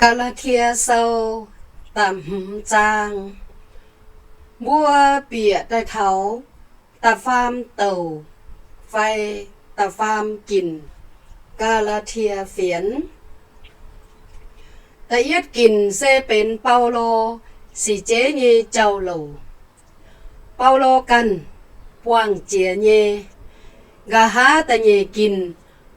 Gaa^laa^tie Sou da'hmz zaang. Mbuo bieqc daaih taux da'faam douc fai da'faam ginc Gaa^laa^tie Fienx. Da'yietv ginc se benx Baulo sic jeiv nyei jauv-louc. Baulo ganh buangh jiex nyei. Nqa'haav da'nyeic ginc,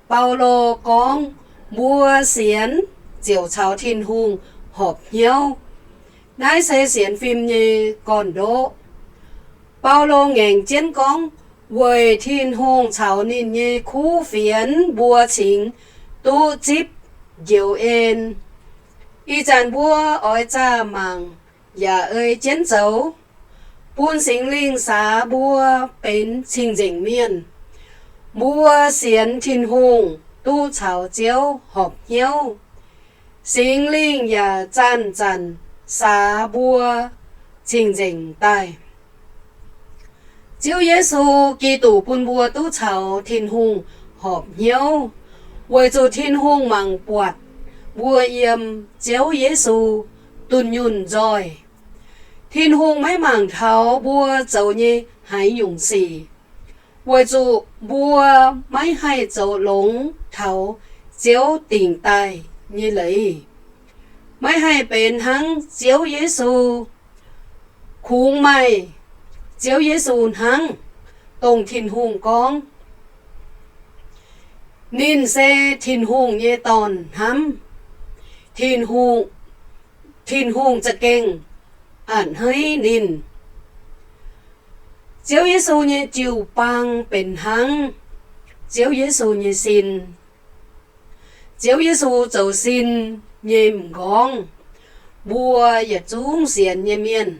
Baulo gorngv mbuo sienx ziouc caux Tin-Hungh horpc hnyouv. Naaiv se sienx fim nyei gorn-ndoqv. Baulo ngaengc jienv gorngv weic Tin-Hungh caux ninh nyei kuv fienx mbuo cingx duqv zipv njoux en. Ih zanc mbuo oix zaah mangc yaac ei jienv zoux, bun Singx Lingh saax mbuo benx cing-nzengc mienh. Mbuo sienx Tin-Hungh duqv caux Ziouv horpc hnyouv. Singx Lingh yaac zanc-zanc saax mbuo cing-nzengc daaih. Ziouv Yesu Giduc bun mbuo duqv caux Tin-Hungh horpc hnyouv, weic zuqc Tin-Hungh mangc buatc mbuo yiem Ziouv Yesu dunh yunh nzoih. Tin-Hungh maiv mangc taux mbuo zoux nyei haaix nyungc sic, weic zuqc mbuo maiv haih zoux longx taux Ziouv dingc daaih nyei leiz, maiv haih benx hnangv Ziouv Yesu. Kungx maaih Ziouv Yesu hnangv, dongh Tin-Hungh gorngv. Ninh se Tin-Hungh nyei Dorn-hnamv. Tin-Hungh, Tin-Hungh za'gengh a'hneiv ninh. Ziouv Yesu nyei jiu-baang benx hnangv Ziouv Yesu nyei sin. Ziouv Yesu zoux sin nyei m'nqorngv, mbuo yietc zungv sienx nyei mienh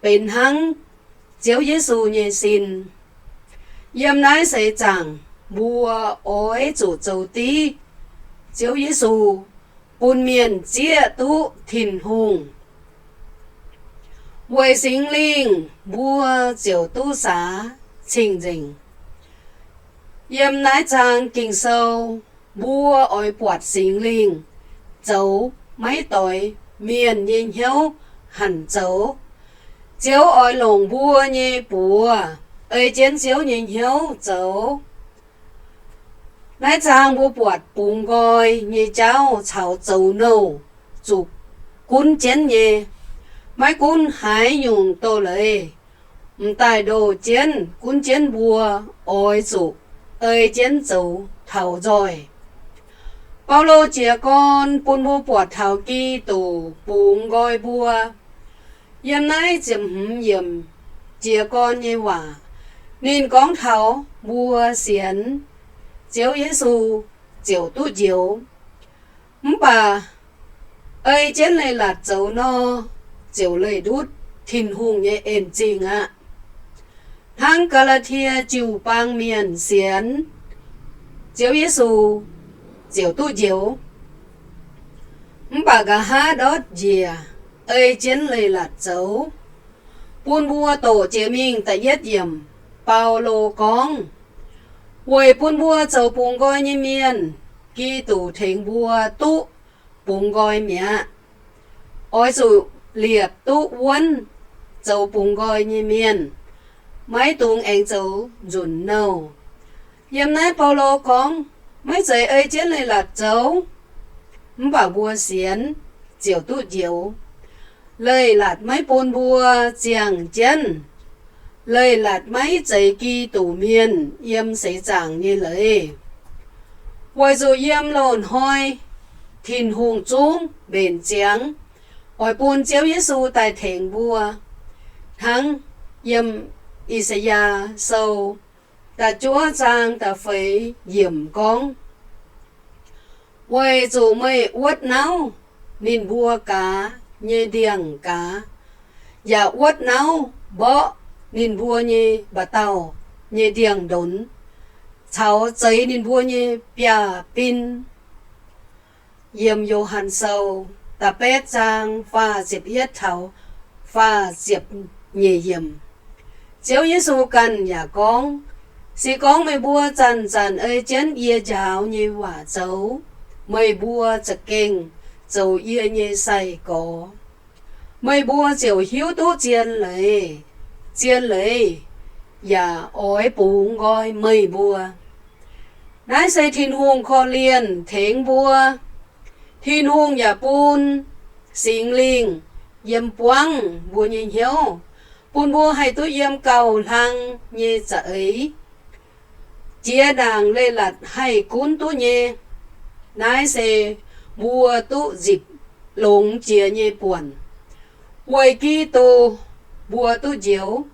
benx hnangv Ziouv Yesu nyei sin. Yiem naaiv seix zaangc mbuo oix zuqc zoux div Ziouv Yesu, bun mienh zieqv duqv Tin-Hungh. Weic Singx Lingh mbuo ziouc duqv saax cing-nzengc. Yiem naaiv zaang Ging-Sou, mbuo oix buatc Singx Lingh zoux maiv doix mienh nyei hnyouv hanc zoux. Ziouv oix longc mbuo nyei buoz ei jienv Ziouv nyei hnyouv zoux. Naaiv zaang mbuo buatc bungx nqoi nyei jauv caux zoux nouh zuqc gunv jienv nyei. Maiv gunv haaix nyungc doz-leiz m'daaih ndoh jienv gunv jienv mbuo oix zuqc ei jienv zoux taux nzoih. Baulo jiez gorn bun mbuo buatc taux Giduc bungx nqoi mbuo. Yiem naaiv ziepc hmz yiemc jiez gorn nyei waac, ninh gorngv taux mbuo sienx Ziouv Yesu ziouc duqv njoux. Mv baac ei jienv leiz-latc zoux nor, ziouc leih ndutv Tin-Hungh nyei en-zingh aqv. Hnangv Gaa^laa^tie jiu-baang mienh sienx Ziouv Yesu ziouc duqv njoux. Mv baac nqa'haav ndortv njiec ei jienv leiz-latc zoux. Bun mbuo doqc jiex mingh da'yietv yiemc, Baulo gorngv, weic bun mbuo zoux bungx nqoi nyei mienh, Giduc tengx mbuo duqv bungx nqoi mi'aqv. Oix zuqc liepc duqv wuonv zoux bungx nqoi nyei mienh, maiv dungx aengx zoux nzunc nouh. Yiem naaiv Baulo gorngv, maiv zeiz ei jienv leiz-latc zoux, mv baac mbuo sienx ziouc duqv njoux. Leiz-latc maiv bun mbuo ziangh jienv. Leiz-latc maiv zeiz Giduc mienh yiem seix zaangc nyei leiz. Weic zuqc yiem loz-hnoi Tin-Hungh zungv mbenc ziangx, oix bun Ziouv Yesu daaih tengx mbuo. Hnangv yiem I^saa^yaa Sou da'juov zaang da'feix yiemc gorngv, weic zuqc meih wuotv nauv, ninh mbuo gaax nyei ndiangx-gaaz, yaac wuotv nauv mborqv ninh mbuo nyei mba'dauh nyei ndiangx-ndonx, caux zeix ninh mbuo nyei biaav-bin. Yiem Yo^han Sou da'betv zaang faah ziepc yietv taux faah ziepc nyeic yiemc, Ziouv Yesu ganh yaac gorngv, se gorngv meih mbuo zanc-zanc ei jienv yie njaaux nyei waac zoux, meih mbuo za'gengh zoux yie nyei sai-gorx. Meih mbuo ziouc hiuv duqv zien leiz. Zien leiz yaac oix bungx nqoi meih mbuo. Naaiv se Tin-Hungh korv-lienh tengx mbuo. Tin-Hungh yaac bun Singx Lingh yiem buangv mbuo nyei hnyouv, bun mbuo haih duqv yiem gauh hlang nyei za'eix, jiex ndaangc leiz-latc haih gunv duqv nyei. Naaiv se mbuo duqv nzipc longx jiex nyei buonc. Weic Giduc, mbuo duqv njoux,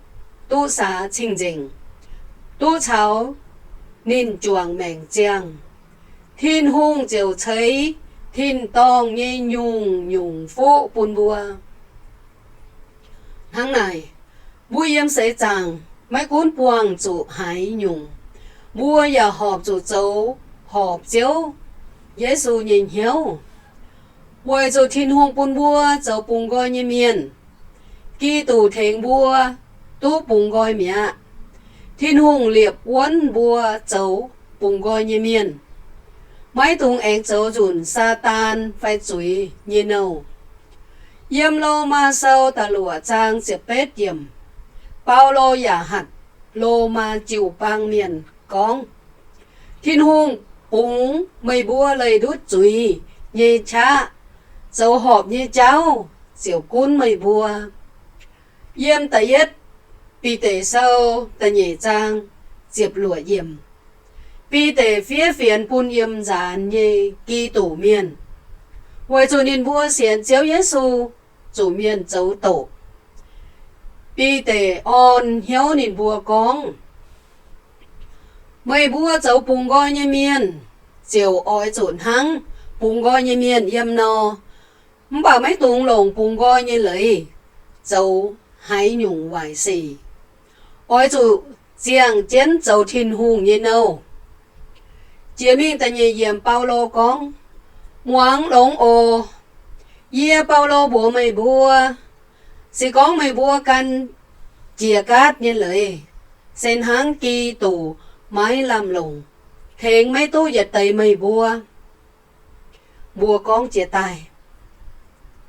duqv saax cing-nzengc, duqv caux ninh juangc maengc ziangh. Tin-Hungh ziouc ceix tin-dorngh nyei nyungc-nyungc fuqv bun mbuo. Hnangv naaic, mbuo yiem seix zaangc maiv gunv buangh zuqc haaix nyungc, mbuo yaac horpc zuqc zoux horpc Ziouv Yesu nyei hnyouv. Weic zuqc Tin-Hungh bun mbuo zoux bungx nqoi nyei mienh, Giduc tengx mbuo duqv bungx nqoi mi'aqv. Tin-Hungh liepc wuonv mbuo zoux bungx nqoi nyei mienh, maiv dungx aengx zoux nzunc Saadaan fai zuiz nyei nouh. Yiem Lomaa Sou da'luoqc zaang ziepc betv yiemc, Baulo yaac hatc Lomaa jiu-baang mienh gorngv, Tin-Hungh bungx meih mbuo leih ndutv zuiz nyei qaqv, zoux horpc nyei jauv ziouc gunv meih mbuo. Yiem da'yietv Bide Sou da'nyeic zaang ziepc luoqc yiemc, Bide fiev fienx bun yiem nzaanx nyei Giduc mienh, weic zuqc ninh mbuo sienx Ziouv Yesu zuqc mienh zoux doqc. Bide orn hnyouv ninh mbuo gorngv, Meih mbuo zoux bungx nqoi nyei mienh ziouc oix zuqc hnangv bungx nqoi nyei mienh yiem nor, mv baac maiv dungx longc bungx nqoi nyei leiz zoux haaix nyungc waaic sic. Oix zuqc ziangh jienv zoux Tin-Hungh nyei nouh. Jiex mingh da'nyeic yiemc Baulo gorngv, Muangx longx oc. Yie, Baulo, mbuox meih mbuo, se gorngv meih mbuo gan jiex gaatv nyei leiz, se hnangv Giduc maiv lamh longc, tengx maiv duqv yietc deix meih mbuo. Mbuo gorngv jiex daaih,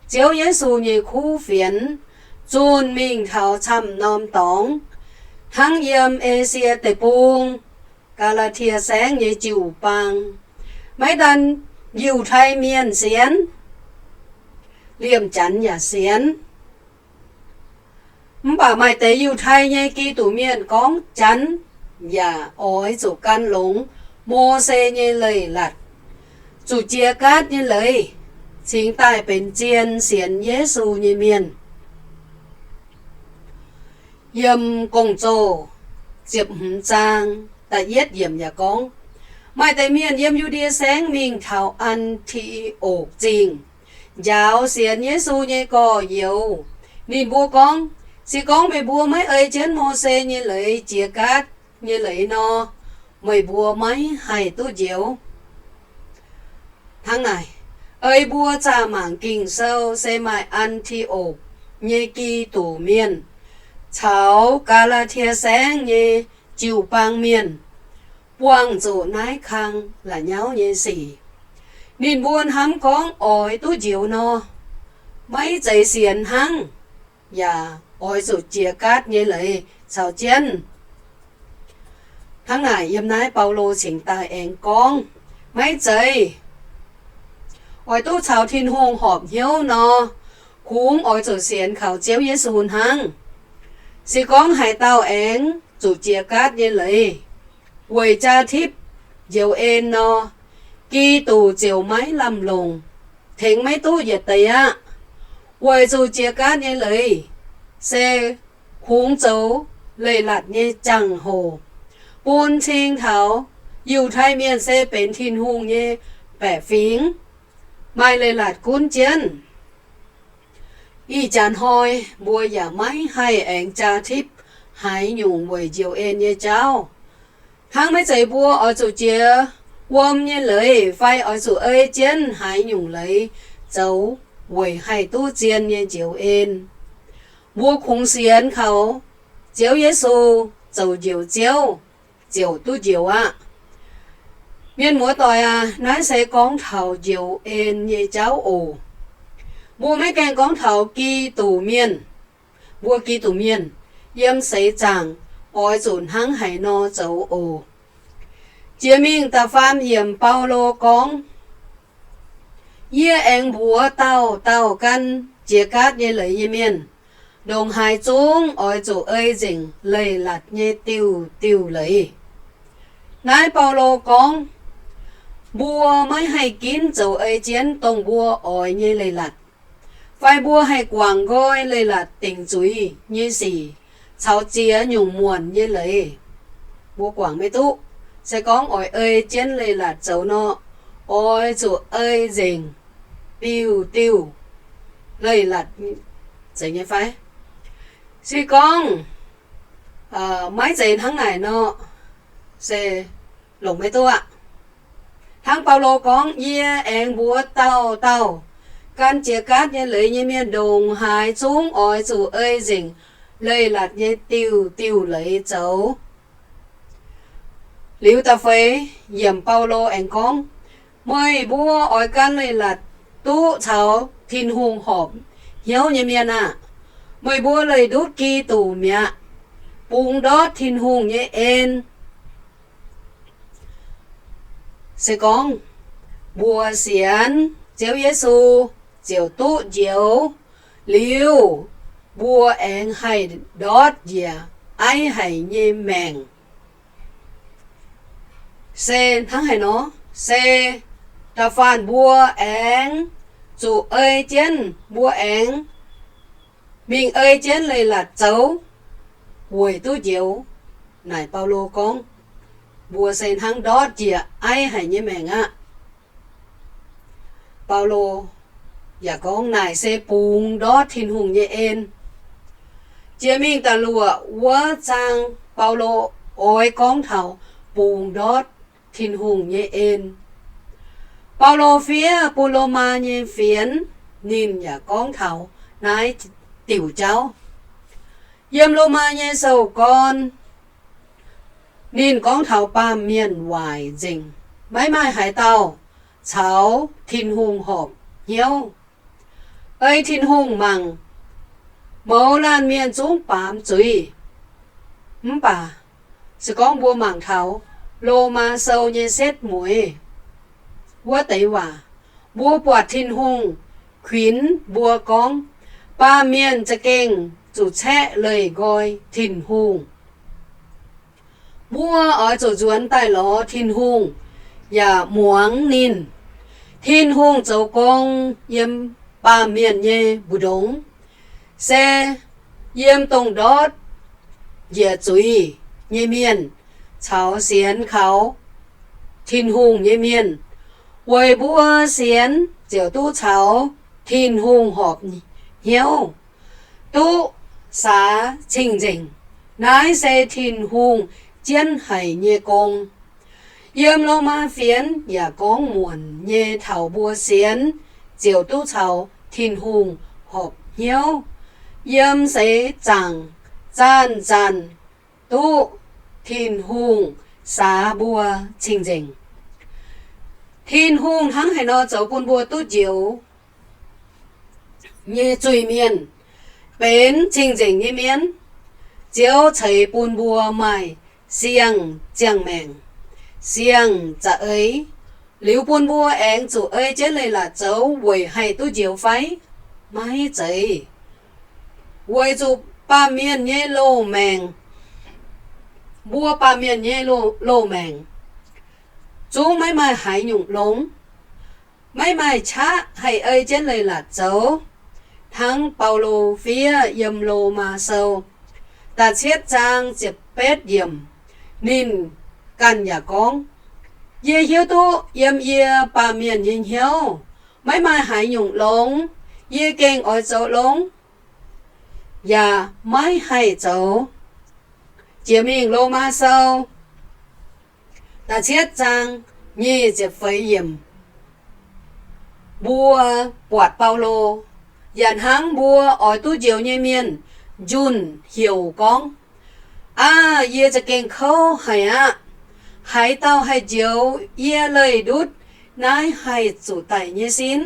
Ziouv Yesu nyei kuv fienx zunh mingh taux camv norm dorngx, hnangv yiem Esie Deic-Bung, Gaa^laa^tie Saengv nyei jiu-baang. Maiv daan Yiutai Mienh sienx, liemh Janx yaac sienx. Mv baac maaih deix Yiutai nyei Giduc Mienh gorngv Janx yaac oix zuqc gan longx Mose nyei Leiz-Latc, zuqc jiex gaatv nyei leiz, cingx daaih benx zien sienx Yesu nyei mienh. Yiem Gong-Zoh ziepc hmz zaang da'yietv yiemc yaac gorngv, maaih deix mienh yiem Yu^ndie Saengv mingh taux An^ti^okc Zingh, njaaux sienx Yesu nyei gorx-youz. Ninh mbuo gorngv, Se gorngv meih mbuo maiv ei jienv Mose nyei leiz jiex gaatv nyei leiz nor, meih mbuo maiv haih duqv njoux. Hnangv naaic, ei mbuo zaah mangc Ging-Sou se maaih An^ti^okc nyei Giduc Mienh caux Gaa^laa^tie Saengv nyei jiu-baang mienh buangh zuqc naaiv kang la'nyauv nyei sic. Ninh mbuo hnamv gorngv oix duqv njoux nor, maiv zeiz sienx hnangv, yaac oix zuqc jiex gaatv nyei leiz caux jienv. Hnangv naaic, yiem naaiv Baulo cingx daaih aengx gorngv, maiv zeiz. Oix duqv caux Tin-Hungh horpc hnyouv nor, kungx oix zuqc sienx kaux Ziouv Yesu hnangv. Se gorngv haaix dauh aengx zuqc jiex gaatv nyei leiz weic jaa-tipv njoux en nor, Giduc ziouc maiv lamh longc, tengx maiv duqv yietc deix aqv. Weic zuqc jiex gaatv nyei leiz se kungx zoux leiz-latc nyei jangx-hoc, bun cing taux Yiutai Mienh se benx Tin-Hungh nyei baeqc fingx, maaih leiz-latc gunv jienv. Ih jaax hnoi mbuo yaac maiv haih aengx jaa-tipv haaix nyungc weic njoux en nyei jauv. Hnangv maiv zeiz mbuo oix zuqc jiex wuom nyei leiz fai oix zuqc ei jienv haaix nyungc leiz zoux weic haih duqv zien nyei njoux en. Mbuo kungx sienx kaux Ziouv Yesu zoux Njoux Ziouv ziouc duqv njoux aqv. Mienh muoz-doic aac, naaiv se gorngv taux njoux en nyei jauv oc. Mbuo maiv gaengh gorngv taux Giduc Mienh, mbuo Giduc Mienh yiem seix zaangc oix zuqc hnangv haaix nor zoux oc. Jiex mingh da'faam yiemc Baulo gorngv, Yie aengx mbuox dauh dauh gan jiex gaatv nyei leiz nyei mienh, ndongc haaix zungv oix zuqc ei nzengc leiz-latc nyei diuh diuh leiz. Naaiv Baulo gorngv, mbuo maiv haih ginv zoux ei jienv dongh mbuo oix nyei leiz-latc, fai mbuo haih guangc nqoi leiz-latc dingc zuiz nyei sic caux ziex nyungc muonc nyei leiz. Mbuo guangc maiv duqv. Se gorngv oix ei jienv leiz-latc zoux nor, oix zuqc ei nzengc diuh diuh leiz-latc, zeiz nyei fai? Se gorngv maiv zeiz hnangv naaic nor, se longc maiv duqv aqv. Hnangv Baulo gorngv, Yie aengx mbuox dauh dauh gan jiex gaatv nyei leiz nyei mienh, ndongc haaix zungv oix zuqc ei nzengc leiz-latc nyei diuh diuh leiz zoux. Liuz da'feix yiemc Baulo aengx gorngv, Meih mbuo oix gan leiz-latc duqv caux Tin-Hungh horpc hnyouv nyei mienh aah! Meih mbuo leih ndutv Giduc mi'aqv, bungx ndortv Tin-Hungh nyei en. Se gorngv mbuo sienx Ziouv Yesu ziouc duqv njoux, liuz mbuo aengx haih ndortv njiec aiv haic nyei maengc. Se hnangv haaix nor? Se da'faanh mbuo aengx zuqc ei jienv, mbuo aengx mingh ei jienv leiz-latc zoux weic duqv njoux. Naaic Baulo gorngv, mbuo se hnangv ndortv njiec aiv haic nyei maengc aqv. Baulo yaac gorngv naaic se bungx ndortv Tin-Hungh nyei en. Jiex mingh da'luoqc wuov zaang, Baulo oix gorngv taux bungx ndortv Tin-Hungh nyei en. Baulo fiev bun Lomaa nyei fienx, ninh yaac gorngv taux naaiv diuc jauv. Yiem Lomaa nyei sou-gorn, ninh gorngv taux baamh mienh waaic nzengc, maiv maaih haaix dauh caux Tin-Hungh horpc hnyouv. Ei Tin-Hungh mangc, mouz laanh mienh zungv baamz zuiz. Mv baac se gorngv mbuo mangc taux Lomaa sou nyei setv mueiz wuov deix waac, mbuo buatc Tin-Hungh kuinx mbuo gorngv, baamh mienh za'gengh zuqc caeqv leih nqoi Tin-Hungh. Mbuo oix zuqc nzuonx daaih lorz Tin-Hungh yaac muangx ninh. Tin-Hungh zoux gong yiem baamh mienh nyei mbu'ndongx, se yiem dongh ndortv njiec zuiz nyei mienh caux sienx kaux Tin-Hungh nyei mienh. Weic mbuo sienx ziouc duqv caux Tin-Hungh horpc hnyouv, duqv saax cing-nzengc. Naaiv se Tin-Hungh jienv haic nyei gong. Yiem Lomaa fienx yaac gorngv muonc nyei taux mbuo sienx ziouc duqv caux Tin-Hungh horpc hnyouv, yiem seix zaangc zanc-zanc duqv Tin-Hungh saax mbuo cing-nzengc. Tin-Hungh hnangv haaix nor zoux bun mbuo duqv njoux nyei zuiz-mienh, benx cing-nzengc nyei mienh? Ziouv ceix bun mbuo maaih siang-ziangh maengc, siang-za'eix, liuz bun mbuo aengx zuqc ei jienv leiz-latc zoux weic haih duqv njoux fai? Maiv zeiz. Weic zuqc baamh mienh nyei loz-maengc, mbuo baamh mienh nyei loz-maengc zungv maiv maaih haaix nyungc longx, maiv maaih qaqv haih ei jienv leiz-latc zoux. Hnangv Baulo fiev yiem Lomaa sou da'cietv zaang ziepc betv yiemc, ninh ganh yaac gorngv, Yie hiuv duqv yiem yie baamh mienh nyei hnyouv maiv maaih haaix nyungc longx yie gengh oix zoux longx yaac maiv haih zoux. Jiex mingh Lomaa sou da'cietv zaang nyic ziepc feix yiemc, mbuo buatc Baulo yaac hnangv mbuo oix duqv njoux nyei mienh njunh heuc gorngv, Aav, yie za'gengh kouv haic aqv. Haaix dauh haih njoux yie leih ndutv naaiv haih zuqc daic nyei sin?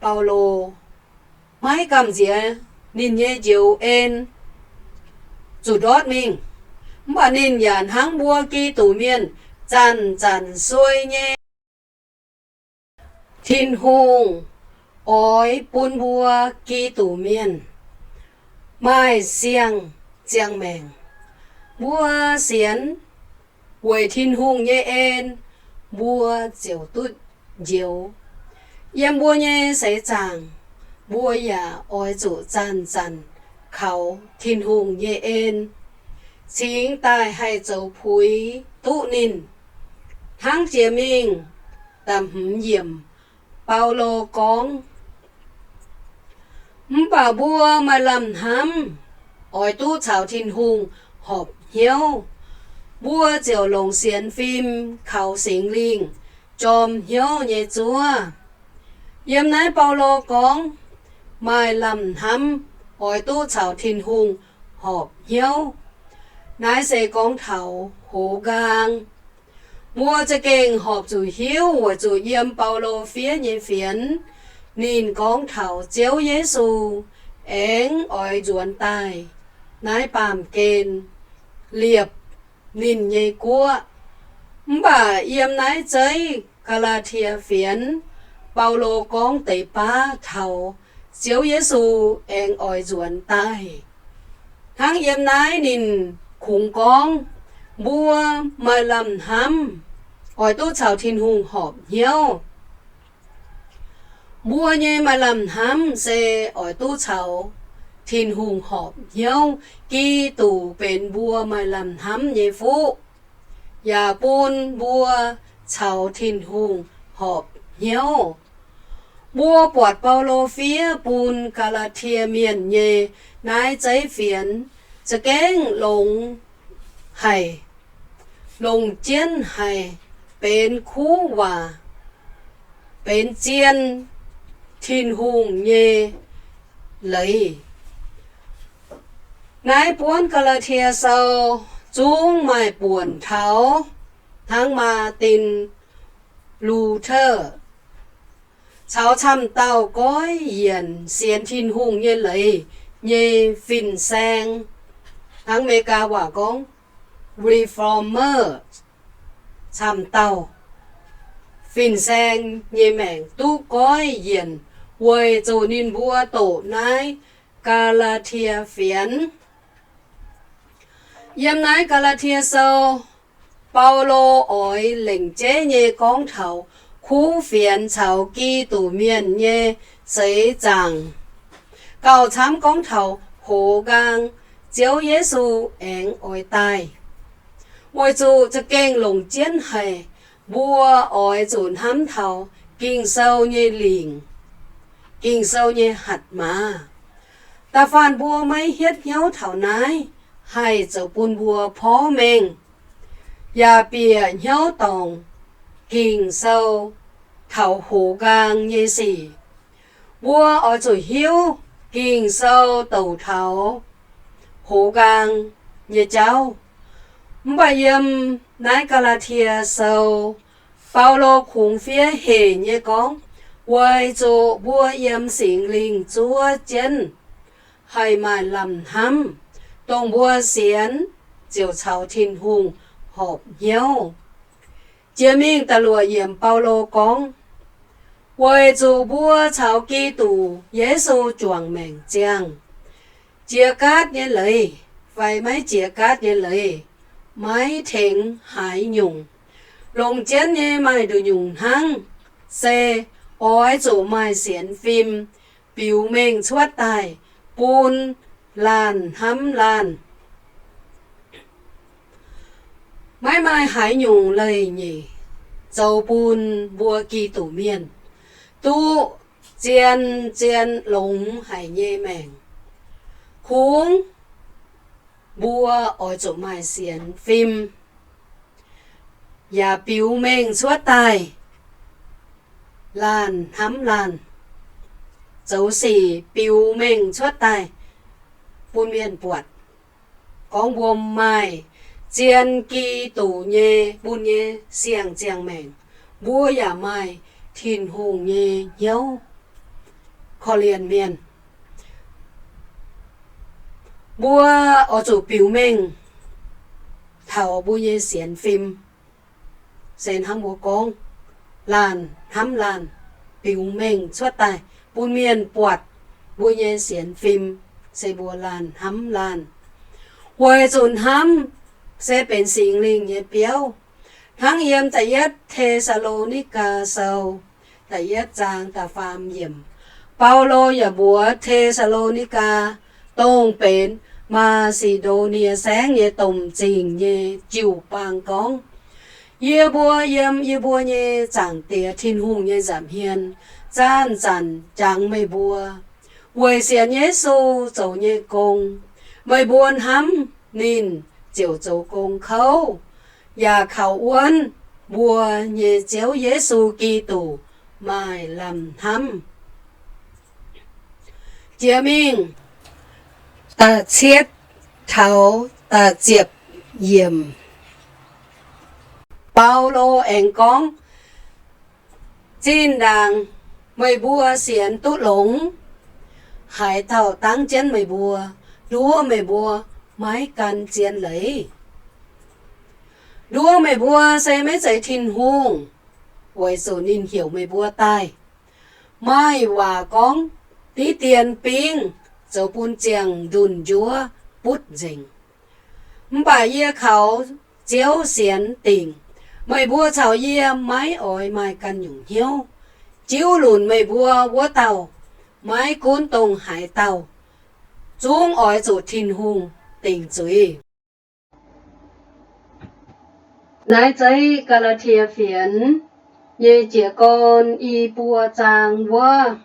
Baulo maiv gamh nziex ninh nyei njoux en zuqc ndortv mingh, mv baac ninh yaac hnangv mbuo Giduc Mienh zanc-zanc suei nyei. Tin-Hungh oix bun mbuo Giduc Mienh maaih siang-ziangh maengc. Mbuo sienx weic Tin-Hungh nyei en, mbuo ziouc duqv njoux. Yiem mbuo nyei seix zaangc, mbuo yaac oix zuqc zanc-zanc kaux Tin-Hungh nyei en, cingx daaih haih zoux puix duqv ninh. Hnangv jiex mingh da'hmz yiemc, Baulo gorngv, mv baac mbuo maaih lamh hnamv oix duqv caux Tin-Hungh horpc hnyouv, mbuo ziouc longc sienx fim kaux Singx Lingh jorm hnyouv nyei zuov. Yiem naaiv Baulo gorngv maaih lamh hnamv oix duqv caux Tin-Hungh horpc hnyouv. Naaiv se gorngv taux hoz nqaang. Mbuo za'gengh horpc zuqc hiuv weic zuqc yiem Baulo fiev nyei fienx, ninh gorngv taux Ziouv Yesu aengx oix nzuonx daaih naaiv baamh gen liepc ninh nyei guoqv. Mv baac yiem naaiv zeiv Gaa^laa^tie Fienx, Baulo gorngv deix baav taux Ziouv Yesu aengx oix nzuonx daaih. Hnangv yiem naaiv ninh kungx gorngv, mbuo maaih lamh hnamv oix duqv caux Tin-Hungh horpc hnyouv. Mbuo nyei maaih lamh hnamv se oix duqv caux Tin-Hungh horpc hnyouv. Giduc benx mbuo maaih lamh hnamv nyei fuqv, yaac bun mbuo caux Tin-Hungh horpc hnyouv. Mbuo buatc Baulo fiev bun Gaa^laa^tie Mienh nyei naaiv zeiv fienx za'gengh longx haic, longc jienv haic, benx kuv waac, benx zien Tin-Hungh nyei leiz. Naaiv buonv Gaa^laa^tie Sou zungv maaih buonc taux hnangv Maartin Luther caux camv dauh goiv yienc sienx Tin-Hungh nyei leiz nyei fin-saeng, hnangv Megaa waac gorngv reformer, camv dauh fin-saeng nyei maengc duqv goiv yienc weic zuqc ninh mbuo doqc naaiv Gaa^laa^tie Fienx. Yiem naaiv Gaa^laa^tie Sou, Baulo oix lengc jeiv nyei gorngv taux kuv fienx caux Giduc Mienh nyei seix zaangc, gauh camv gorngv taux hoz nqaang Ziouv Yesu aengx oix daaih. Weic zuqc za'gengh longc jienv haic, mbuo oix zuqc hnamv taux Ging-Sou nyei lingc, Ging-Sou nyei hatc maaz. Da'faanh mbuo maiv hietv hnyouv taux naaiv, haih zoux bun mbuo porv mengh, yaac bieqc hnyouv dorngc Ging-Sou taux hoz nqaang nyei sic. Mbuo oix zuqc hiuv Ging-Sou douc taux hoz nqaang nyei jauv. Mv baac yiem naaiv Gaa^laa^tie Sou, Baulo kungx fiev hec nyei gorngv, weic zuqc mbuo yiem Singx Lingh zuov jienv, haih maaih lamh hnamv, dongh mbuo sienx ziouc caux Tin-Hungh horpc hnyouv. Jiex mingh da'luoqc yiemc Baulo gorngv, weic zuqc mbuo caux Giduc Yesu juangc maengc ziangh, jiex gaatv nyei leiz fai maiv jiex gaatv nyei leiz maiv tengx haaix nyungc. Longc jienv nyei maaih nduqc nyungc hnangv, se oix zuqc maaih sienx fim biux mengh cuotv daaih bun laanh hnamv laanh. Maiv maaih haaix nyungc leiz-nyeic zoux bun mbuo Giduc Mienh duqv zien-zien longx haic nyei maengc. Kungx mbuo oix zuqc maaih sienx fim yaac biux mengh cuotv daaih laanh hnamv laanh, zoux sic biux mengh cuotv daaih bun mienh buatc, gorngv mbuo maaih zien Giduc nyei bun nyei siang-ziangh maengc, mbuo yaac maaih Tin-Hungh nyei hnyouv korv-lienh mienh. Mbuo oix zuqc biux mengh taux mbuo nyei sienx fim, se hnangv mbuo gorngv, laanh hnamv laanh, biux mengh cuotv daaih bun mienh buatc mbuo nyei sienx fim, se mbuo laanh hnamv laanh. Weic zuqc hnamv se benx Singx Lingh nyei biouv. Hnangv yiem Da'yietv Te^saa^lo^ni^gaa Sou da'yietv zaang da'faam yiemc, Baulo yaac mbuox Te^saa^lo^ni^gaa, dongh benx Maa^si^ndo^nie Saengv nyei domh zingh nyei jiu-baang gorngv, yie mbuo yiem yie mbuo nyei Zaangc Diex Tin-Hungh nyei nza'hmien zanc-zanc jangx meih mbuo weic sienx Yesu zoux nyei gong. Meih mbuo hnamv ninh ziouc zoux gong kouv, yaac kaux wuonv mbuo nyei Ziouv Yesu Giduc maaih lamh hnamv. Jiex mingh da'cietv taux da'ziepc yiemc, Baulo aengx gorngv, zinh ndaangc meih mbuo sienx duqv longx, haaix dauh dangv jienv meih mbuo, nduov meih mbuo maiv gan zien leiz. Nduov meih mbuo se maiv zeiz Tin-Hungh, weic zuqc ninh heuc meih mbuo daaih. Maaih waac gorngv, diqv dien bingv zoux bun ziangh ndunh njuov butv nzengc. Mv baac yie kaux Ziouv sienx dingc, meih mbuo caux yie maiv oix maaih ganh nyungc hnyouv. Jiuv lunc meih mbuo wuov dauh, maiv gunv dongh haaix dauh, zungv oix zuqc Tin-Hungh dingc zuiz. Naaiv zeiv Gaa^laa^tie Fienx nyei jiez gorn i buo zaang wuov,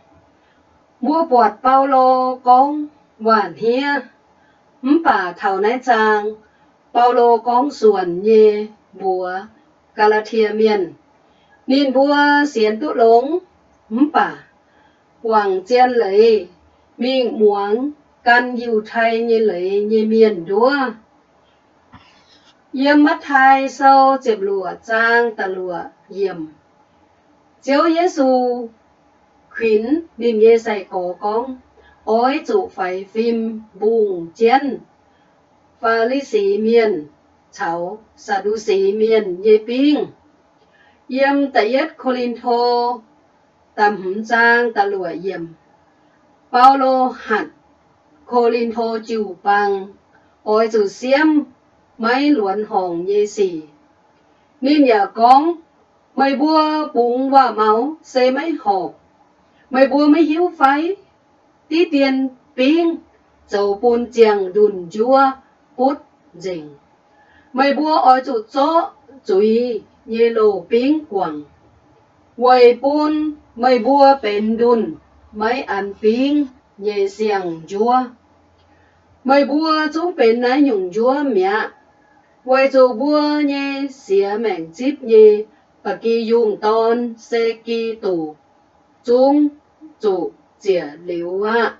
mbuo buatc Baulo gorngv waaic hniev. Mv baac taux naaiv zaang, Baulo gorngv suonc nyei mbuox Gaa^laa^tie Mienh, ninh mbuo sienx duqv longx, mv baac guangc zien leiz mingh muangx gan Yiutai nyei leiz nyei mienh nduov. Yiem Matv^tai Sou ziepc luoqc zaang da'luoqc yiemc, Ziouv Yesu kuinx ninh nyei sai-gorx gorngv, oix zuqc faix fim mbungh jienv Faa^li^si Mienh caux Saa^ndu^si Mienh nyei bingv. Yiem da'yietv Ko^lin^to da'hmz zaang da'luoqc yiemc, Baulo hatc Ko^lin^to jiu-baang oix zuqc siemv maiv luonx horngc nyei sic. Ninh yaac gorngv, meih mbuo bungx waac-maux se maiv horpc. Meih mbuo maiv hiuv fai? Diqv dien bingv zoux bun ziangh ndunh njuov butv nzengc. Meih mbuo oix zuqc zorqv zuiz nyei loz-bingv guangc, weic bun meih mbuo benx ndunh maiv an bingv nyei siang-njuov. Meih mbuo zungv benx naaiv nyungc njuov mi'aqv, weic zuqc mbuo nyei siex maengc zipv nyei ba'gi yungh dorn se Giduc, zungv zuqc ziec liuz aqv.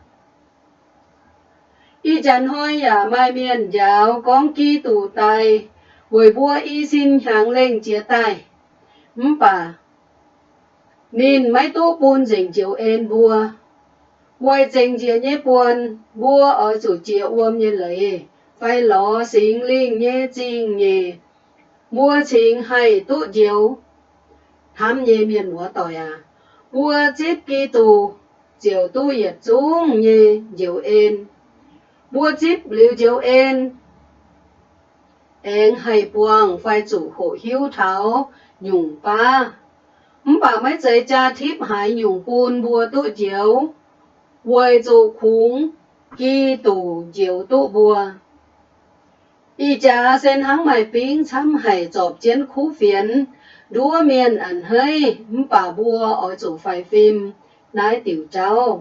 Ih jaax hnoi yaac maaih mienh njaaux gorngv Giduc daic weic mbuo i sin hnyangx lengh jiex daaih. Mv baac ninh maiv duqv bun nzengc njoux en mbuo. Weic zengc njiec nyei buonc, mbuo oix zuqc jiex wuom nyei leiz fai lorz Singx Lingh nyei zingh nyeic, mbuo cingx haih duqv njoux. Hnamv nyei mienh muoz-doic aac, mbuo zipv Giduc ziouc duqv yietc zungv nyei njoux en. Mbuo zipv liuz njoux en, aengx haih buangh fai zuqc hoqc hiuv taux nyungc baav. Mv baac maiv zeiz jaa-tipv haaix nyungc bun mbuo duqv njoux, weic zuqc kungx Giduc njoux duqv mbuo. Ih jaax se hnangv maaih bingv camv haic zorpc jienv kuv fienx, nduov mienh a'hneiv, mv baac mbuo oix zuqc faix fim naaiv diuc jauv.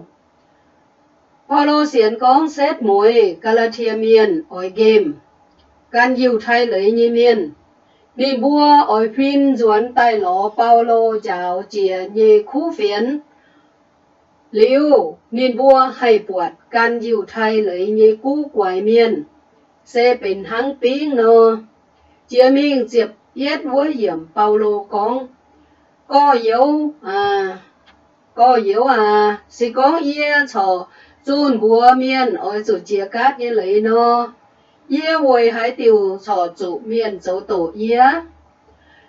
Baulo sienx gorngv setv mueiz Gaa^laa^tie Mienh oix nqemh gan Yiutai leiz nyei mienh. Ninh mbuo oix huin nzuonx daaih lorz Baulo njaaux jiex nyei kuv fienx. Liuz ninh mbuo haih buatc gan Yiutai leiz nyei guv guaix mienh, se benx hnangv bingv nor. Jiex mingh ziepc yietv wuov yiemc, Baulo gorngv, Gorx-youz aac, gorx-youz aac, se gorngv yie corc zunh mbuox mienh oix zuqc jiex gaatv nyei leiz nor, yie weic haaix diuc corc zuqc mienh zoux doqc yie?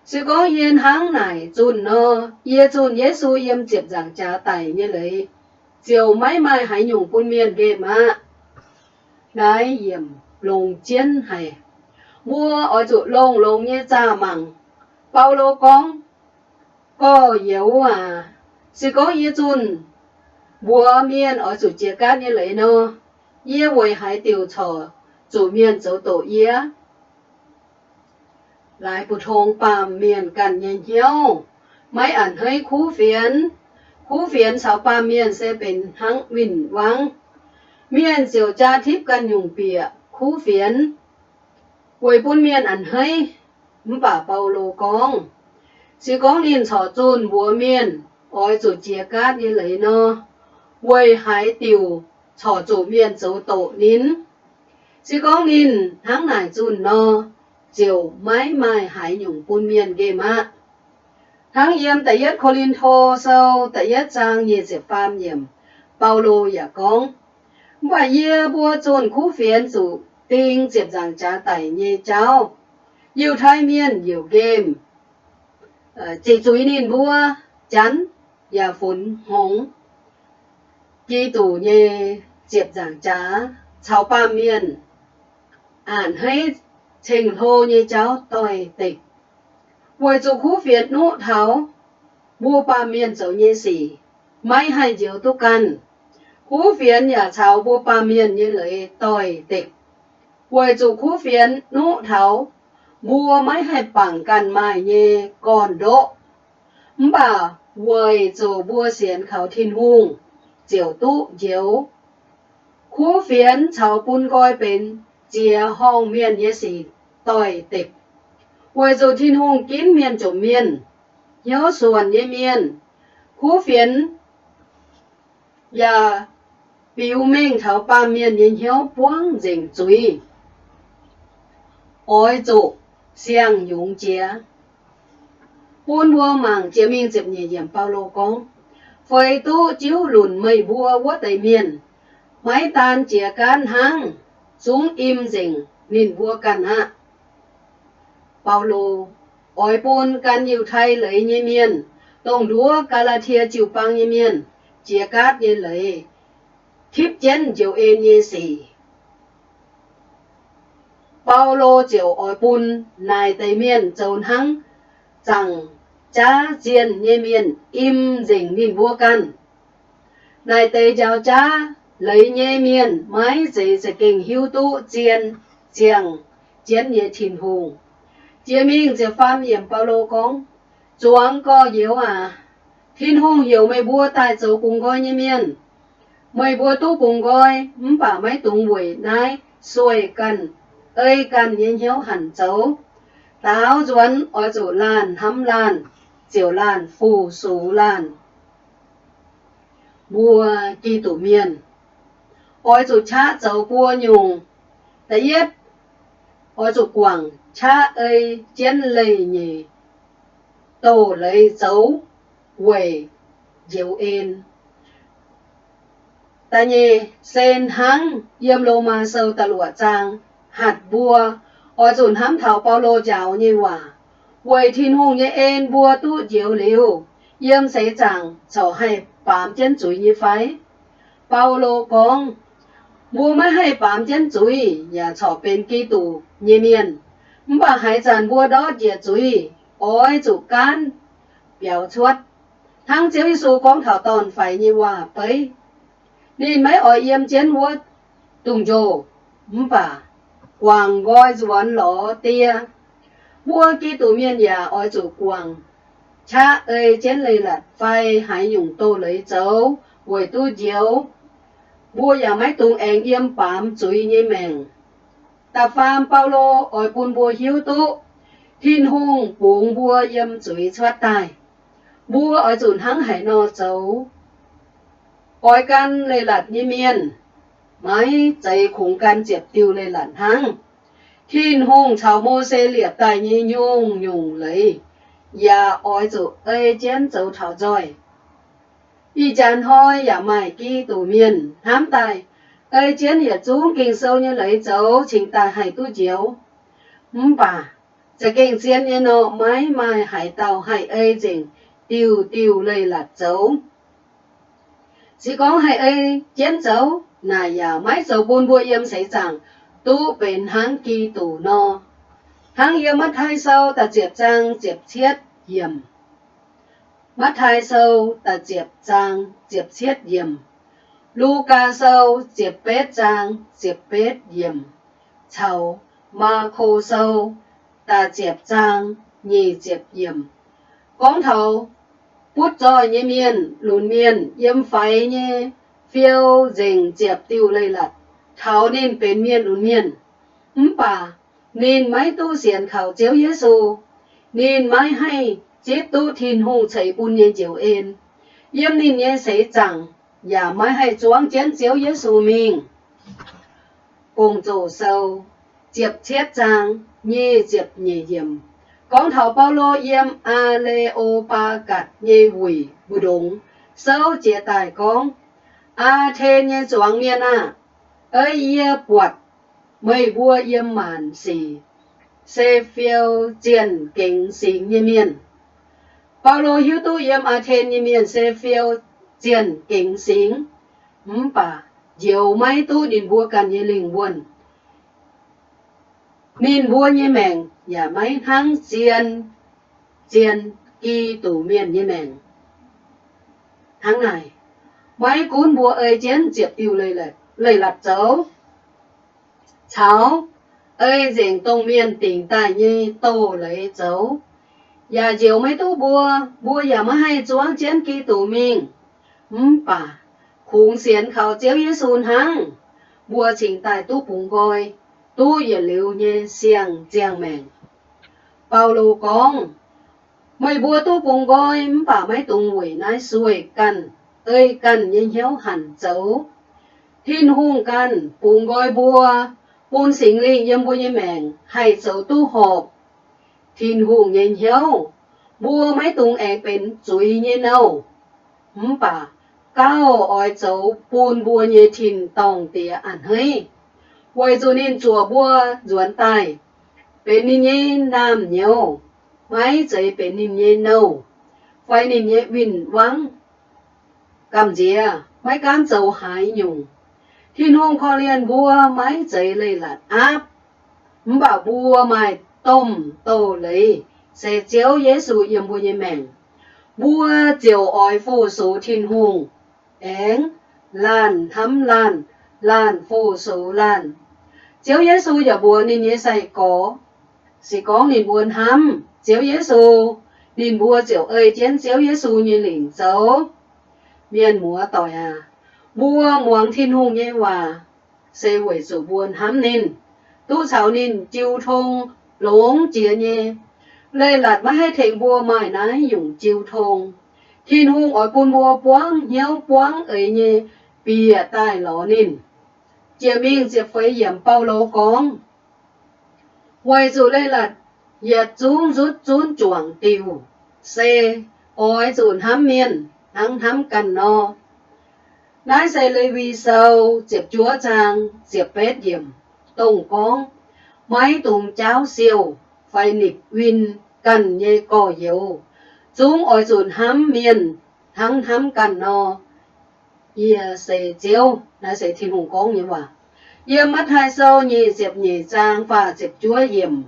Se gorngv yie hnangv naaic zunh nor, yie zunh Yesu yiem ziepc nzaangc jaax daic nyei leiz ziouc maiv maaih haaix nyungc bun mienh nqemh aqv. Naaiv yiemc longx jienv haic. Mbuo oix zuqc longx-longx nyei zaah mangc. Baulo gorngv, Gorx-youz aac, se gorngv yie zunh mbuox mienh oix zuqc jiex gaatv nyei leiz nor, yie weic haaix diuc corc zuqc mienh zoux doqc yie? Laaix bu tong baamh mienh ganh nyei hnyouv, maiv a'hneiv kuv fienx. Kuv fienx caux baamh mienh se benx hnangv win-wangv. Mienh ziouc jaa tipv ganh nyungc bieqc kuv fienx, weic bun mienh a'hneiv. Mv baac Baulo gorngv, se gorngv ninh corc zunh mbuox mienh oix zuqc jiex gaatv nyei leiz nor, weic haaix diuc corc zuqc mienh zoux doqc ninh? Se gorngv ninh hnangv naaic zunh nor, ziouc maiv maaih haaix nyungc bun mienh nqemh aqv. Hnangv yiem da'yietv Ko^lin^to Sou da'yietv zaang nyic ziepc faam yiemc, Baulo yaac gorngv, Mv baac yie mbuo zunh kuv fienx zuqc ding ziepc nzaangc jaax daic nyei jauv. Yiutai mienh youc nqemh, ziqc zuiz ninh mbuo, janx yaac funx hngongx. Giduc nyei ziepc nzaangc jaax caux baamh mienh a'hneiv ceng-hlo nyei jauv doix-dekc, weic zuqc kuv fienx nuqv taux mbuo baamh mienh zoux nyei sic maiv haih njoux duqv ganh. Kuv fienx yaac caux mbuo baamh mienh nyei leiz doix-dekc, weic zuqc kuv fienx nuqv taux mbuo maiv haih bangc ganh maaih nyei gorn-ndoqv. Mv baac weic zuqc mbuo sienx kaux Tin-Hungh ziouc duqv njoux. Kuv fienx caux bun nqoi benx ziex horngh mienh nyei sic doix-dekc, weic zuqc Tin-Hungh ginv mienh jomc mienh, hnyouv suonc nyei mienh. Kuv fienx yaac biux mengh taux baamh mienh nyei hnyouv buangv nzengc zuiz. Oix zuqc siang-yungz jiex. Bun mbuo mangc jiex mingh ziepc nyeic yiemc, Baulo gorngv, Feix duqv jiuv lunc meih mbuo wuov deix mienh, maiv daan jiex gaatv hnangv, zungv im nzengc ninh mbuo ganh aqv. Baulo oix bun gan Yiutai leiz nyei mienh, dongh nduov Gaa^laa^tie jiu-baang nyei mienh, jiex gaatv nyei leiz, tipv jienv njoux en nyei sic. Baulo ziouc oix bun naaic deix mienh zoux hnangv zaangc jaav zienh nyei mienh im nzengc ninh mbuo ganh. Naaic deix njaaux jaav leiz nyei mienh maiv zeiz za'gengh hiuv duqv zien ziangh jienv nyei Tin-Hungh. Jiex mingh ziepc faam yiemc, Baulo gorngv, Zuangx gorx-youz aac, Tin-Hungh heuc meih mbuo daaih zoux bungx nqoi nyei mienh. Meih mbuo duqv bungx nqoi, mv baac maiv dungx weic naaiv sueih ganh, ei ganh nyei hnyouv hanc zoux. Daaux nzuonx oix zuqc laanh hnamv laanh, ziouc laanh fu-sux laanh. Mbuo Giduc mienh oix zuqc qaqv zoux buo nyungc. Da'yietv, oix zuqc guangc qaqv ei jienv leih nyeic doz-leiz zoux weic njoux en. Da'nyeic se hnangv yiem Lomaa Sou da'luoqc zaang hatc mbuo oix zuqc hnamv taux Baulo njaaux nyei waac, weic Tin-Hungh nyei en mbuo duqv njoux liuz, yiem seix zaangc corc haih baamz jienv zuiz nyei fai? Baulo gorngv, mbuo maiv haih baamz jienv zuiz yaac corc benx Giduc nyei mienh. Mv baac haaix zanc mbuo ndortv njiec zuiz, oix zuqc gaanv biaux cuotv, hnangv Ziouv Yesu gorngv taux dorn-faix nyei waac-beiv. Ninh maiv oix yiem jienv wuov dungz-njoh, mv baac guangc nqoi nzuonx lorz Die. Mbuo Giduc mienh yaac oix zuqc guangc qaqv ei jienv leiz-latc fai haaix nyungc doz-leiz zoux weic duqv njoux. Mbuo yaac maiv dungx aengx yiem baamz zuiz nyei maengc. Da'faam, Baulo oix bun mbuo hiuv duqv Tin-Hungh bungx mbuo yiem zuiz cuotv daaih, mbuo oix zuqc hnangv haaix nor zoux. Oix gan leiz-latc nyei mienh maiv zeiz kungx gan ziepc diuh leiz-latc hnangv. Tin-Hungh caux Mose liepc daaih nyei nyungc-nyungc leiz yaac oix zuqc ei jienv zoux taux nzoih. Ih jaax hnoi yaac maaih Giduc mienh hnamv daaih ei jienv yietc zungv Ging-Sou nyei leiz zoux cingx daaih haih duqv njoux. Mv baac za'gengh zien nyei nor, maiv maaih haaix dauh haih ei nzengc diuh diuh leiz-latc zoux. Se gorngv haih ei jienv zoux, naaic yaac maiv zoux bun mbuo yiem seix zaangc duqv benx hnangv Giduc nor. Hnangv yiem Matv^taai Sou da'ziepc zaang ziepc cietv yiemc. Matv^taai Sou da'ziepc zaang ziepc cietv yiemc, Lugaa Sou ziepc betv zaang ziepc betv yiemc, caux Maako Sou da'ziepc zaang nyic ziepc yiemc, gorngv taux butv zoih nyei mienh lunx mienh yiem faix nyei fiou nzengc ziepc diuh leiz-latc taux ninh benx mienh lunx mienh. Mv baac ninh maiv duqv sienx kaux Ziouv Yesu. Ninh maiv haih zipv duqv Tin-Hungh ceix bun nyei njoux en. Yiem ninh nyei seix zaangc yaac maiv haih zuangv jienv Ziouv Yesu mingh. Gong-Zoh Sou ziepc cietv zaang nyic ziepc nyeic yiemc gorngv taux Baulo yiem Aa^le^o^baa^gatc nyei wuic mbu'ndongx souv jiez daaih gorngv, Aa^ten nyei zuangx mienh aah! Ei yie buatc meih mbuo yiem maanc sic se fiou zienh gengx singx nyei mienh. Baulo hiuv duqv yiem Aa^ten nyei mienh se fiou zienh gengx singx, mv baac njoux maiv duqv ninh mbuo ganh nyei lingh wuonh. Ninh mbuo nyei maengc yaac maiv hnangv zien, zien Giduc mienh nyei maengc. Hnangv naaic, maiv gunv mbuo ei jienv ziepc diuh leiz-latc zoux, caux ei nzengc dongh mienh dingc daaih nyei doz-leiz zoux, yaac njoux maiv duqv mbuo, mbuo yaac maiv haih zuangv jienv Giduc mingh. Mv baac kungx sienx kaux Ziouv Yesu hnangv, mbuo cingx daaih duqv bungx nqoi, duqv yietc liuz nyei siang-ziangh maengc. Baulo gorngv, Meih mbuo duqv bungx nqoi mv baac maiv dungx weic naaiv sueih ganh, ei ganh nyei hnyouv hanc zoux. Tin-Hungh ganh bungx nqoi mbuo, bun Singx Lingh yiem mbuo nyei maengc haih zoux duqv horpc Tin-Hungh nyei hnyouv. Mbuo maiv dungx aengx benx zuiz nyei nouh, mv baac gauh oix zoux bun mbuo nyei tin-dorngh Diex a'hneiv, weic zuqc ninh zuoqc mbuo nzuonx daaih benx ninh nyei naamh nyouz, maiv zeiz benx ninh nyei nouh fai ninh nyei win-wangv. Gamh nziex maiv gaamv zoux haaix nyungc, Tin-Hungh korv-lienh mbuo maiv zeiz leiz-latc aapv, mv baac mbuo maaih domh doz-leiz, se Ziouv Yesu yiem mbuo nyei maengc. Mbuo ziouc oix fu-sux Tin-Hungh, aengx laanh hnamv laanh, laanh fu-sux laanh. Ziouv Yesu yaac mbuox ninh nyei sai-gorx, se gorngv ninh mbuo hnamv Ziouv Yesu, ninh mbuo ziouc ei jienv Ziouv Yesu nyei lingc zoux. Mienh muoz-doic aac, mbuo muangx Tin-Hungh nyei waac se weic zuqc mbuo hnamv ninh, duqv caux ninh jiu tong longx jiex nyei. Leiz-latc maiv haih tengx mbuo maaih naaiv nyungc jiu tong. Tin-Hungh oix bun mbuo buangv hnyouv buangv eix nyei bieqc daaih lorz ninh. Jiex mingh ziepc feix yiemc Baulo gorngv, weic zuqc leiz-latc yietc zungv nzutv zunv juangc diuh, se oix zuqc hnamv mienh hnangv hnamv ganh nor. Naaiv se Lewi Sou ziepc juov zaang ziepc betv yiemc, dongh gorngv maiv dungx jaauv siouh fai nipc win ganh nyei gorx-youz. Zungv oix zuqc hnamv mienh hnangv hnamv ganh nor. Yie se Ziouv. Naaiv se Tin-Hungh gorngv nyei waac. Yiem Matv^taai Sou nyic ziepc nyeic zaang faah ziepc juov yiemc,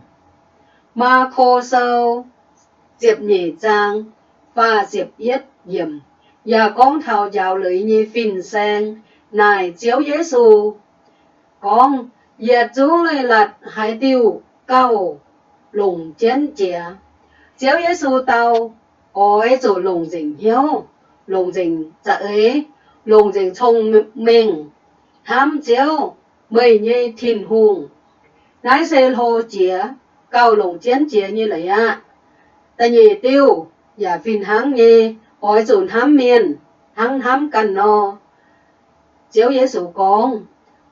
Maako Sou ziepc nyeic zaang faah ziepc yietv yiemc yaac gorngv taux njaaux leiz nyei fin-saeng naaic Ziouv Yesu gorngv, yietc zungv leiz-latc haaix diuh gauh longc jienv jiex. Ziouv Yesu dau, oix zuqc longc nzengc hnyouv, longc nzengc za'eix, longc nzengc cong-mengh hnamv Ziouv, meih nyei Tin-Hungh. Naaiv se hlo jiex, gauh longc jienv jiex nyei leiz aqv. Da'nyeic diuh yaac fih hnangv nyei, oix zuqc hnamv mienh hnangv hnamv ganh nor. Ziouv Yesu gorngv,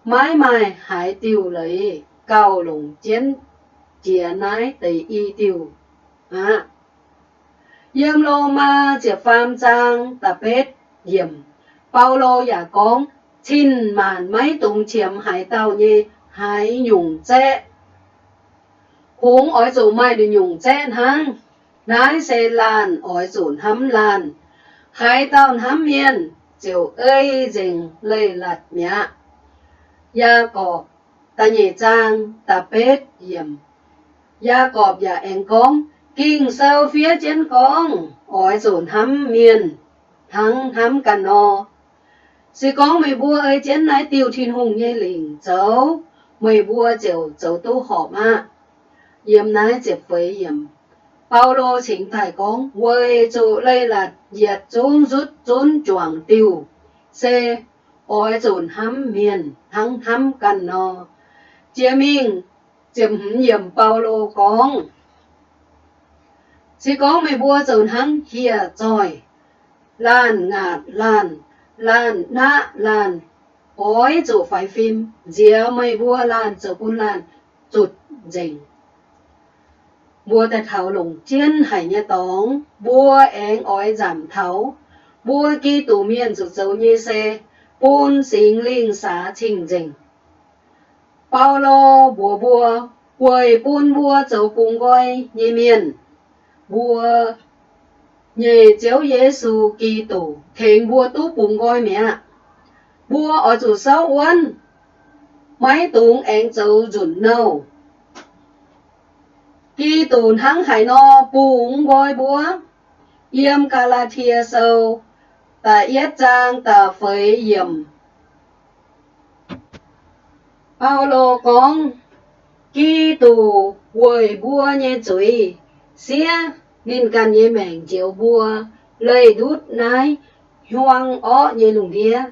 maiv maaih haaix diuh leiz gauh longc jienv jiex naaiv deix i diuh aqv. Yiem Lomaa ziepc faam zaang da'betv yiemc, Baulo yaac gorngv, cin-maanc maiv dungx qiemx haaix dauh nyei haaix nyungc zaeqv. Kungx oix zuqc maaih nyungc zaeqv hnangv. Naaiv se laanh oix zuqc hnamv laanh. Haaix dauh hnamv mienh ziouc ei nzengc leiz-latc mi'aqv. Yaagorpc da'nyeic zaang da'betv yiemc, Yaagorpc yaac aengx gorngv, Ging-Sou fiev jienv gorngv, oix zuqc hnamv mienh hnangv hnamv ganh nor. Se gorngv meih mbuo ei jienv naaiv diuh Tin-Hungh nyei lingc zoux, meih mbuo ziouc zoux duqv horpc aqv. Yiem naaiv ziepc feix yiemc, Baulo cingx daaih gorngv, weic zuqc leiz-latc yietc zungv nzutv zunv juangc diuh, se oix zuqc hnamv mienh hnangv hnamv ganh nor. Jiex mingh ziepc hmz yiemc Baulo gorngv, se gorngv meih mbuo zoux hnangv hieh zoih, laanh ngaatc laanh, laanh naqv laanh, oix zuqc faix fim nziex meih mbuo laanh zoux bun laanh zutc nzengc. Mbuo daaih taux longc jienv haic nyei dorngx, mbuo aengx oix nzamc taux mbuo Giduc mienh zuqc zoux nyei se bun Singx Lingh saax cing-nzengc. Baulo mbuox mbuo, weic bun mbuo zoux bungx nqoi nyei mienh, mbuo nyei Ziouv Yesu Giduc tengx mbuo duqv bungx nqoi mi'aqv. Mbuo oix zuqc souv wuonv, maiv dungx aengx zoux nzunc nouh. Giduc hnangv haaix nor bungx nqoi mbuo. Yiem Gaa^laa^tie Sou da'yietv zaang da'feix yiemc, Baulo gorngv, Giduc weic mbuo nyei zuiz siev ninh ganh nyei maengc njoux mbuo leih ndutv naaiv hiuang orqv nyei lungh ndiev.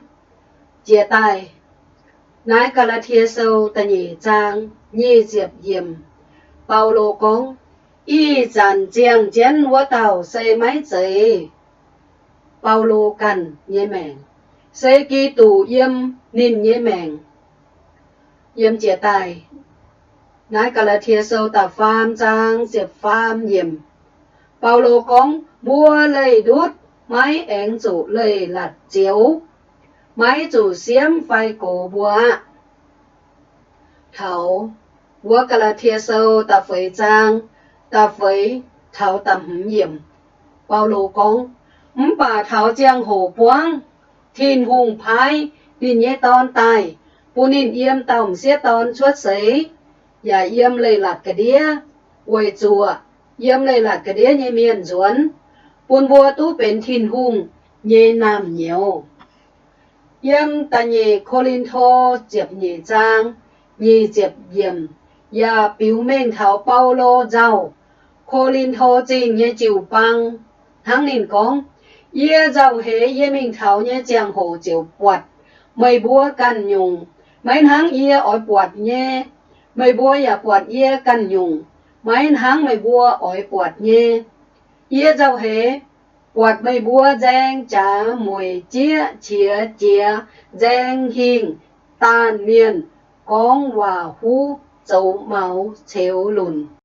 Jiex daaih, naaiv Gaa^laa^tie Sou da'nyeic zaang nyic ziepc yiemc, Baulo gorngv, ih zanc ziangh jienv wuov dauh se maiv zeiz Baulo ganh nyei maengc, se Giduc yiem ninh nyei maengc. Yiem jiex daaih, naaiv Gaa^laa^tie Sou da'faam zaang ziepc faam yiemc, Baulo gorngv, mbuo leih ndutv maiv aengx zuqc leih latc zioux, maiv zuqc siemv fai gox mbuo aqv. Taux wuov Gaa^laa^tie Sou da'feix zaang da'feix taux da'hmz yiemc, Baulo gorngv, mv baac taux ziangh hoc buangv, Tin-Hungh paaiv ninh nyei Dorn daaih, bun ninh yiem dauh m'sieqv dorn cuotv seix, yaac yiem leiz-latc ga'ndiev, weic zuoqc yiem leiz-latc ga'ndiev nyei mienh nzuonx, bun mbuo duqv benx Tin-Hungh nyei naamh nyouz. Yiem da'nyeic Ko^lin^to ziepc nyeic zaang nyic ziepc yiemc yaac biux mengh taux Baulo nzauh Ko^lin^to Zingh nyei jiu-baang hnangv ninh gorngv, yie nzauh heix yie mingh taux nyei ziangh hoc ziouc buatc meih mbuo ganh nyungc, maiv hnangv yie oix buatc nyei. Meih mbuo yaac buatc yie ganh nyungc, maiv hnangv meih mbuo oix buatc nyei. Yie nzauh heix buatc meih mbuo nzaeng jaax mueic jieqv qiex jiez, nzaeng hingh daanh mienh, gorngv waac huv, zoux maux ceux lunc.